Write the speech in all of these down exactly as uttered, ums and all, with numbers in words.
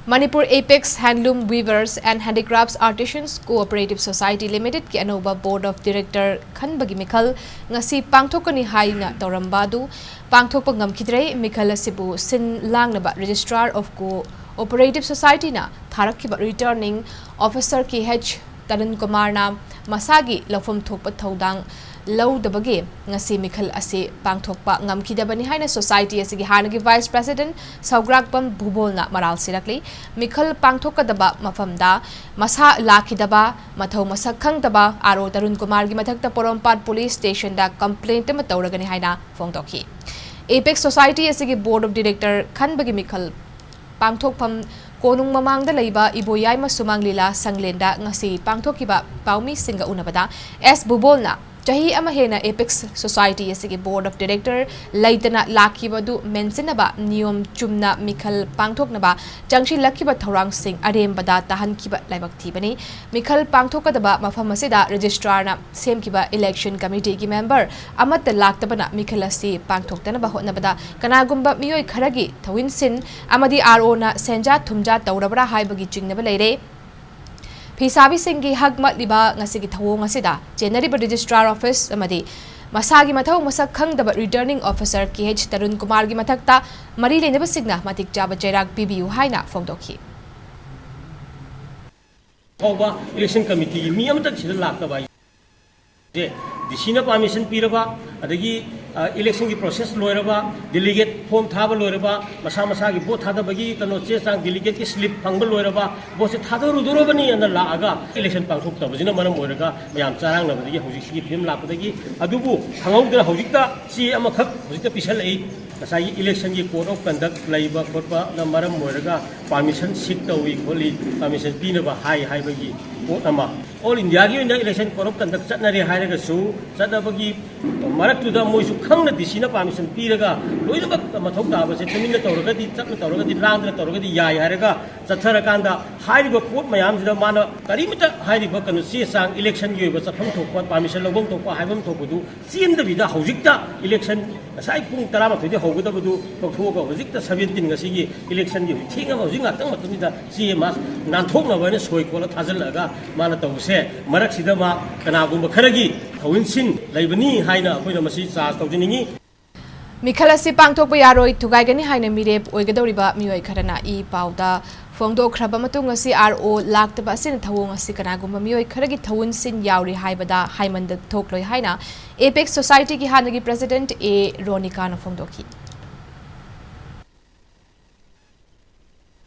Manipur Apex Handloom Weavers and Handicrafts Artisans Cooperative Society Limited ꯀꯤ ꯑꯅꯧꯕ Board of Director ꯈꯟꯕꯒꯤ ꯃꯤꯈꯜ ꯉꯁꯤ ꯄꯥꯡꯊꯣꯛꯀꯅꯤ ꯍꯥꯏꯅ ꯇꯧꯔꯝꯕ ꯑꯗꯨ ꯄꯥꯡꯊꯣꯛꯄ ꯉꯝꯈꯤꯗ꯭ꯔꯦ꯫ ꯃꯤꯈꯜ ꯑꯁꯤꯕꯨ ꯁꯤꯟ ꯂꯥꯡꯅꯕ Registrar of Cooperative Society ꯅ ꯊꯥꯔꯛꯈꯤꯕ Returning Officer ꯀꯦ ꯑꯩꯆ ꯇꯔꯨꯟ ꯀꯨꯃꯥꯔꯅ ꯃꯁꯥꯒꯤ ꯂꯧꯐꯝ ꯊꯣꯛꯄ ꯊꯧꯗꯥꯡ ꯂꯧꯗꯕꯒꯤ ꯉꯁꯤ ꯃꯤꯈꯜ ꯑꯁꯤ ꯄꯥꯡꯊꯣꯛꯄ ꯉꯝꯈꯤꯗꯕꯅꯤ ꯍꯥꯏꯅ society ꯑꯁꯤꯒꯤ ꯍꯥꯟꯅꯒꯤ Vice President ꯁꯧꯒ꯭ꯔꯥꯛꯄꯝ ꯚꯨꯕꯣꯜꯅ ꯃꯔꯥꯜ ꯁꯤꯔꯛꯂꯤ꯫ ꯃꯤꯈꯜ ꯄꯥꯡꯊꯣꯛꯀꯗꯕ ꯃꯐꯝꯗ ꯃꯁꯥ ꯂꯥꯛꯈꯤꯗꯕ, ꯃꯊꯧ ꯃꯁꯛ ꯈꯪꯗꯕ ꯑꯥꯔ ꯑꯣ ꯇꯔꯨꯟ ꯀꯨꯃꯥꯔꯒꯤ ꯃꯊꯛꯇ ꯄꯣꯔꯣꯝꯄꯥꯠ Police Station ꯗ complaint ꯑꯃ ꯇꯧꯔꯒꯅꯤ ꯍꯥꯏꯅ ꯐꯣꯡꯗꯣꯛꯈꯤ꯫ Apex Society ꯑꯁꯤꯒꯤ Board of Director ꯈꯟꯕꯒꯤ ꯃꯤꯈꯜ ꯄꯥꯡꯊꯣꯛꯐꯝ ꯀꯣꯅꯨꯡ ꯃꯃꯥꯡꯗ ꯂꯩꯕ ꯏꯕꯣꯌꯥꯏꯃ ꯁꯨꯃꯥꯡ ꯂꯤꯂꯥ ꯁꯪꯂꯦꯟꯗ ꯉꯁꯤ ꯄꯥꯡꯊꯣꯛꯈꯤꯕ ꯄꯥꯎꯃꯤꯁꯤꯡꯒ ꯎꯅꯕꯗ ꯑꯦꯁ ꯚꯨꯕꯣꯜꯅ ꯆꯍꯤ ꯑꯃ ꯍꯦꯟꯅ Apex Society ꯑꯁꯤꯒꯤ Board of Director ꯂꯩꯇꯅ ꯂꯥꯛꯈꯤꯕ ꯑꯗꯨ ꯃꯦꯟꯁꯤꯟꯅꯕ ꯅꯤꯌꯣꯝ ꯆꯨꯝꯅ ꯃꯤꯈꯜ ꯄꯥꯡꯊꯣꯛꯅꯕ ꯆꯪꯁꯤꯜꯂꯛꯈꯤꯕ ꯊꯧꯔꯥꯡꯁꯤꯡ ꯑꯔꯦꯝꯕꯗ ꯇꯥꯍꯟꯈꯤꯕ ꯂꯥꯏꯕꯛ ꯊꯤꯕꯅꯤ꯫ ꯃꯤꯈꯜ ꯄꯥꯡꯊꯣꯛꯀꯗꯕ ꯃꯐꯝ ꯑꯁꯤꯗ Registrar ꯅ ꯁꯦꯝꯈꯤꯕ Election Committee ꯒꯤ member ꯑꯃꯠꯇ ꯂꯥꯛꯇꯕꯅ ꯃꯤꯈꯜ ꯑꯁꯤ ꯄꯥꯡꯊꯣꯛꯇꯅꯕ ꯍꯣꯠꯅꯕꯗ ꯀꯅꯥꯒꯨꯝꯕ ꯃꯤꯑꯣꯏ ꯈꯔꯒꯤ ꯊꯧꯏꯟꯁꯤꯟ ꯑꯃꯗꯤ ꯑꯥꯔ ꯑꯣ ꯅ ꯁꯦꯟꯖꯥ ꯊꯨꯝꯖꯥ ꯇꯧꯔꯕ꯭ꯔꯥ ꯍꯥꯏꯕꯒꯤ ꯆꯤꯡꯅꯕ ꯂꯩꯔꯦ꯫ ꯐꯤꯁꯥꯕꯤꯁꯤꯡꯒꯤ ꯍꯛ ꯃꯠꯂꯤꯕ ꯉꯁꯤꯒꯤ ꯊꯧꯑꯣꯡ ꯑꯁꯤꯗ ꯆꯦꯟꯅꯔꯤꯕ Registrar Office ꯑꯃꯗꯤ ꯃꯁꯥꯒꯤ ꯃꯊꯧ ꯃꯁꯛ ꯈꯪꯗꯕ Returning Officer ꯀꯦ ꯑꯩꯆ ꯇꯔꯨꯟ ꯀꯨꯃꯥꯔꯒꯤ ꯃꯊꯛꯇ ꯃꯔꯤ ꯂꯩꯅꯕꯁꯤꯡꯅ ꯃꯇꯤꯛ ꯆꯥꯕ ꯆꯩꯔꯥꯛ ꯄꯤꯕꯤꯌꯨ ꯍꯥꯏꯅ ꯐꯣꯡꯗꯣꯛꯈꯤ꯫ ꯐꯥꯎꯕ Election Committee ꯒꯤ ꯃꯤ ꯑꯃꯇꯪ ꯁꯤꯗ ꯂꯥꯛꯇꯕ ꯍꯥꯏꯁꯦ, ꯗꯤ ꯁꯤ ꯅ permission ꯄꯤꯔꯕ, ꯑꯗꯒꯤ election ꯒꯤ process ꯂꯣꯏꯔꯕ, delegate form ꯊꯥꯕ ꯂꯣꯏꯔꯕ, ꯃꯁꯥ ꯃꯁꯥꯒꯤ vote ꯊꯥꯗꯕꯒꯤ ꯀꯩꯅꯣ ꯆꯦ ꯆꯥꯡ, delegate ꯀꯤ slip ꯐꯪꯕ ꯂꯣꯏꯔꯕ, vote ꯁꯦ ꯊꯥꯗꯔꯨꯗꯣꯔꯕꯅꯤ ꯑꯅ ꯂꯥꯛꯑꯒ election ꯄꯥꯡꯊꯣꯛꯇꯕꯁꯤꯅ ꯃꯔꯝ ꯑꯣꯏꯔꯒ ꯃꯌꯥꯝ ꯆꯔꯥꯡꯅꯕꯗꯒꯤ ꯍꯧꯖꯤꯛ ꯁꯤꯒꯤ ꯐꯤꯕꯝ ꯂꯥꯛꯄꯗꯒꯤ꯫ ꯑꯗꯨꯕꯨ ꯈꯪꯍꯧꯗꯅ ꯍꯧꯖꯤꯛꯇ ꯆꯦ ꯑꯃꯈꯛ ꯍꯧꯖꯤꯛꯇ ꯄꯤꯁꯜꯂꯛꯏ꯫ ꯉꯁꯥꯏꯒꯤ election ꯒꯤ code of conduct ꯂꯩꯕ ꯈꯣꯠꯄꯅ ꯃꯔꯝ ꯑꯣꯏꯔꯒ permission seek ꯇꯧꯏ ꯈꯣꯠꯂꯤ, permission ꯄꯤꯅꯕ ꯍꯥꯏ ꯍꯥꯏꯕꯒꯤ ꯄꯣꯠ ꯑꯃ꯫ ꯑꯣꯜ ꯏꯟꯗꯤꯌꯥꯒꯤ ꯑꯣꯏꯅ election code of conduct ꯆꯠꯅꯔꯦ ꯍꯥꯏꯔꯒꯁꯨ, ꯆꯠꯅꯕꯒꯤ ꯃꯔꯛꯇꯨꯗ ꯃꯣꯏꯁꯨ ꯈꯪꯅ ꯗꯤ ꯁꯤꯅ permission ꯄꯤꯔꯒ ꯂꯣꯏꯅꯃꯛ ꯃꯊꯧ ꯇꯥꯕꯁꯦ ꯇꯨꯃꯤꯟꯅ ꯇꯧꯔꯒꯗꯤ, ꯇꯞꯅ ꯇꯧꯔꯒꯗꯤ, ꯂꯥꯡꯗꯅ ꯇꯧꯔꯒꯗꯤ ꯌꯥꯏ ꯍꯥꯏꯔꯒ ꯆꯠꯊꯔꯀꯥꯟꯗ, ꯍꯥꯏꯔꯤꯕ ꯄꯣꯠ ꯃꯌꯥꯝꯁꯤꯗ ꯃꯥꯅ ꯀꯔꯤꯃꯇ ꯍꯥꯏꯔꯤꯕ ꯀꯩꯅꯣ ꯆꯦ ꯆꯥꯡ, election ꯒꯤ ꯑꯣꯏꯕ ꯆꯠꯐꯝ ꯊꯣꯛꯄ, permission ꯂꯧꯐꯝ ꯊꯣꯛꯄ, ꯍꯥꯏꯐꯝ ꯊꯣꯛꯄꯗꯨ ꯆꯦꯟꯗꯕꯤꯗ, ꯍꯧꯖꯤꯛꯇ election ꯉꯁꯥꯏ ꯄꯨꯡ ꯇꯔꯥꯃꯥꯊꯣꯏꯗ ꯍꯧꯒꯗꯕꯗꯨ ꯇꯧꯊꯣꯛꯑꯒ, ꯍꯧꯖꯤꯛꯇ seventeen, ꯉꯁꯤꯒꯤ election ꯒꯤ ꯍꯧꯖꯤꯛ ꯊꯦꯡꯉꯕ ꯍꯧꯖꯤꯛ ꯉꯥꯛꯇꯪ ꯃꯇꯝꯁꯤꯗ ꯆꯦ ꯑꯃ ꯅꯥꯟꯊꯣꯛꯅꯕ ꯍꯥꯏꯅ ꯁꯣꯏ ꯈꯣꯠꯂ ꯊꯥꯖꯤꯜꯂꯛꯑꯒ ꯃꯥꯅ ꯇꯧꯕꯁꯦ, ꯃꯔꯛꯁꯤꯗ ꯃꯥ ꯀꯅꯥꯒꯨꯝꯕ ꯈꯔꯒꯤ ꯊꯧꯑꯣꯏꯟꯁꯤꯟ ꯂꯩꯕꯅꯤ ꯍꯥꯏꯅ ꯑꯩꯈꯣꯏꯅ ꯃꯁꯤ charge ꯇꯧꯖꯅꯤꯡꯉꯤ꯫ ꯃꯤꯈꯜ ꯑꯁꯤ ꯄꯥꯡꯊꯣꯛꯄ ꯌꯥꯔꯣꯏ ꯊꯨꯒꯥꯏꯒꯅꯤ ꯍꯥꯏꯅ ꯃꯤꯔꯦꯞ ꯑꯣꯏꯒꯗꯧꯔꯤꯕ ꯃꯤꯑꯣꯏ ꯈꯔꯅ ꯏ ꯄꯥꯎꯗ ꯐꯣꯡꯗꯣꯛꯈ꯭ꯔꯕ ꯃꯇꯨꯡ, ꯉꯁꯤ ꯑꯥꯔ ꯑꯣ ꯂꯥꯛꯇꯕ ꯑꯁꯤꯅ ꯊꯧꯑꯣꯡ ꯑꯁꯤ ꯀꯅꯥꯒꯨꯝꯕ ꯃꯤꯑꯣꯏ ꯈꯔꯒꯤ ꯊꯧꯑꯣꯏꯟꯁꯤꯟ ꯌꯥꯎꯔꯤ ꯍꯥꯏꯕꯗ ꯍꯥꯏꯃꯟꯗ ꯊꯣꯛꯂꯣꯏ ꯍꯥꯏꯅ ꯑꯦꯄꯦꯛꯁ ꯁꯣꯁꯥꯏꯇꯤꯒꯤ ꯍꯥꯟꯅꯒꯤ president ꯑꯦ ꯔꯣꯅꯤꯀꯥꯅ ꯐꯣꯡꯗꯣꯛꯈꯤ꯫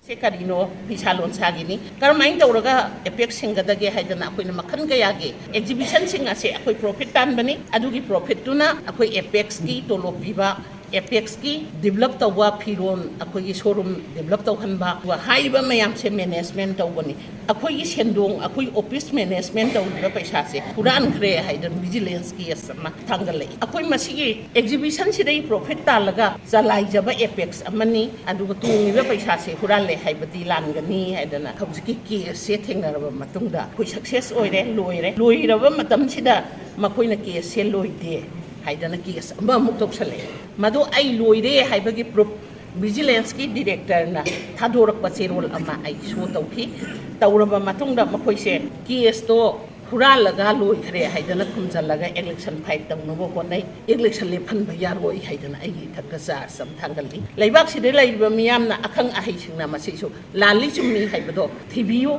ꯁꯦ ꯀꯔꯤꯅꯣ? ꯐꯤꯁꯥ ꯂꯣꯟꯁꯥꯒꯤꯅꯤ꯫ ꯀꯔꯝꯍꯥꯏꯅ ꯇꯧꯔꯒ ꯑꯦꯄꯦꯛꯁ ꯁꯤꯡꯒꯗꯒꯦ ꯍꯥꯏꯗꯅ ꯑꯩꯈꯣꯏꯅ ꯃꯈꯜ ꯀꯌꯥꯒꯤ exhibition ꯁꯤꯡ ꯑꯁꯦ ꯑꯩꯈꯣꯏ profit ꯇꯥꯟꯕꯅꯤ꯫ ꯑꯗꯨꯒꯤ profit ꯇꯨꯅ ꯑꯩꯈꯣꯏ ꯑꯦꯄꯦꯛꯁꯀꯤ ꯇꯣꯂꯣꯞ ꯄꯤꯕ, ꯑꯦꯄꯦꯛꯁꯀꯤ develop ꯇꯧꯕ ꯐꯤꯔꯣꯜ, ꯑꯩꯈꯣꯏꯒꯤ showroom develop ꯇꯧꯍꯟꯕ, ꯑꯗꯨꯒ ꯍꯥꯏꯔꯤꯕ ꯃꯌꯥꯝꯁꯦ management ꯇꯧꯕꯅꯤ꯫ ꯑꯩꯈꯣꯏꯒꯤ ꯁꯦꯟꯗꯣꯡ, ꯑꯩꯈꯣꯏ office management ꯇꯧꯔꯤꯕ ꯄꯩꯁꯥꯁꯦ ꯍꯨꯔꯥꯟꯈ꯭ꯔꯦ ꯍꯥꯏꯗꯅ vigilance case ꯑꯃ ꯊꯥꯡꯒꯠꯂꯛꯏ꯫ ꯑꯩꯈꯣꯏ ꯃꯁꯤꯒꯤ exhibition ꯁꯤꯗꯒꯤ profit ꯇꯥꯜꯂꯒ ꯆꯂꯥꯏꯖꯕ ꯑꯦꯄꯦꯛꯁ ꯑꯃꯅꯤ, ꯑꯗꯨꯒ ꯇꯣꯡꯉꯤꯕ ꯄꯩꯁꯥꯁꯦ ꯍꯨꯔꯥꯜꯂꯦ ꯍꯥꯏꯕꯗꯤ ꯂꯥꯟꯒꯅꯤ ꯍꯥꯏꯗꯅ ꯍꯧꯖꯤꯛꯀꯤ case ꯁꯦ ꯊꯦꯡꯅꯔꯕ ꯃꯇꯨꯡꯗ ꯑꯩꯈꯣꯏ success ꯑꯣꯏꯔꯦ, ꯂꯣꯏꯔꯦ꯫ ꯂꯣꯏꯔꯕ ꯃꯇꯝꯁꯤꯗ ꯃꯈꯣꯏꯅ case ꯁꯦ ꯂꯣꯏꯗꯦ ꯍꯥꯏꯗꯅ case ꯑꯃꯃꯨꯛ ꯇꯧꯁꯜꯂꯛꯑꯦ꯫ ꯃꯗꯨ ꯑꯩ ꯂꯣꯏꯔꯦ ꯍꯥꯏꯕꯒꯤ proof vigilance ꯀꯤ director ꯅ ꯊꯥꯗꯣꯔꯛꯄ ꯆꯦꯔꯣꯜ ꯑꯃ ꯑꯩ show ꯇꯧꯈꯤ꯫ ꯇꯧꯔꯕ ꯃꯇꯨꯡꯗ ꯃꯈꯣꯏꯁꯦ case ꯇꯣ ꯍꯨꯔꯥꯜꯂꯒ ꯂꯣꯏꯈ꯭ꯔꯦ ꯍꯥꯏꯗꯅ ꯈꯨꯝꯖꯜꯂꯒ election fight ꯇꯧꯅꯕ ꯍꯣꯠꯅꯩ꯫ Election ꯂꯦꯞꯍꯟꯕ ꯌꯥꯔꯣꯏ ꯍꯥꯏꯗꯅ ꯑꯩꯒꯤ ꯏꯊꯛꯇ charge ꯑꯃ ꯊꯥꯡꯒꯠꯂꯤ꯫ ꯂꯩꯕꯥꯛꯁꯤꯗ ꯂꯩꯔꯤꯕ ꯃꯤꯌꯥꯝꯅ, ꯑꯈꯪ ꯑꯍꯩꯁꯤꯡꯅ ꯃꯁꯤꯁꯨ ꯂꯥꯜꯂꯤ ꯆꯨꯝꯃꯤ ꯍꯥꯏꯕꯗꯣ ꯊꯤꯕꯤꯌꯨ꯫